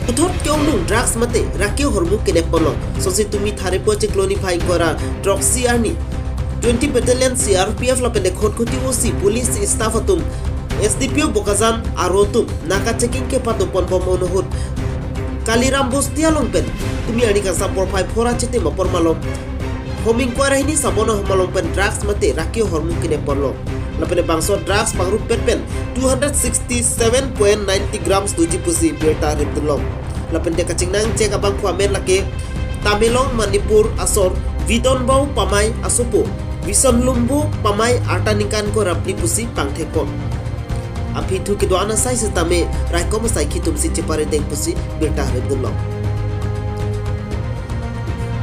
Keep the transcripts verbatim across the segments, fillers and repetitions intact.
Puthot ke-ongdung drugs mate rake ahormu kenep ponlong. Sose tumi thare po chiklo niphai ingkoi ra throksi arni twenty Battalion C R P F lapen de Khatkhati O C police staff atum S D P O Bokajan aro atum naka checking kepado ponbom ahut Kaliram Bosti along pen tumi arni kangsam porphai pharo chitim apor malom hom ingkoi ra hini sabon ahom along pen drugs mate rake ahormu kenep ponlong. Lapen bangso drugs pangrumpet pen two hundred sixty seven point ninety grams doji pusi birta rimdunlong. Lapen de kachingnang chek abangphu amen lake Tamenglong Manipur asor Vidonbau Pamai asopo Visan Lumbu Pamai arta ningkan ingkoi ra phli pusi pangthek pon. Aphi thu kedo-an asai sitame raikom asaikhi atumsi cheparideng pusi birta rimdunlong.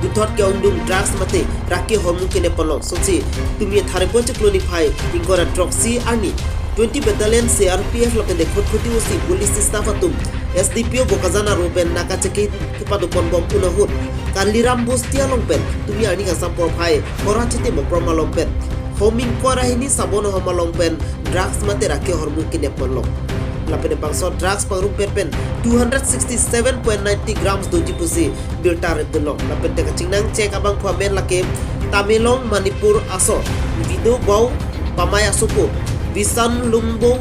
Puthot ke-ongdung drugs mate rake ahormu kenep ponlong. Sose tumi thare po chiklo niphai ingkoi ra throksi arni twenty Battalion C R P F lapen de Khatkhati O C police staff atum S D P O Bokajan aro pen naka checking kepado ponbom ahut Kaliram Bosti along pen tumi arni kangsam porphai pharo chitim apor malom pen hom ingkoi ra hini sabon ahom along pen drugs mate rake ahormu kenep ponlong. Lapen bangso drugs pangrumpet pen two hundred sixty seven point ninety grams doji pusi birta rimdunlong. Lapen de kachingnang chek abangphu amen lake Tamenglong Manipur asor Vidonbau Pamai asopo Visan Lumbu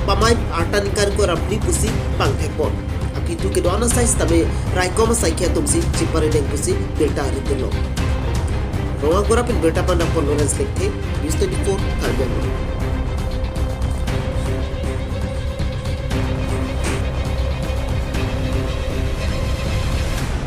Pamai arta ningkan ingkoi ra phli pusi pangthek pon. Aphi thu kedo-an asai sitame raikom asaikhi atumsi cheparideng pusi birta rimdunlong. Rongagora pen birta pandapon Lawrence Lekthe, News twenty-four Karbi Anglong.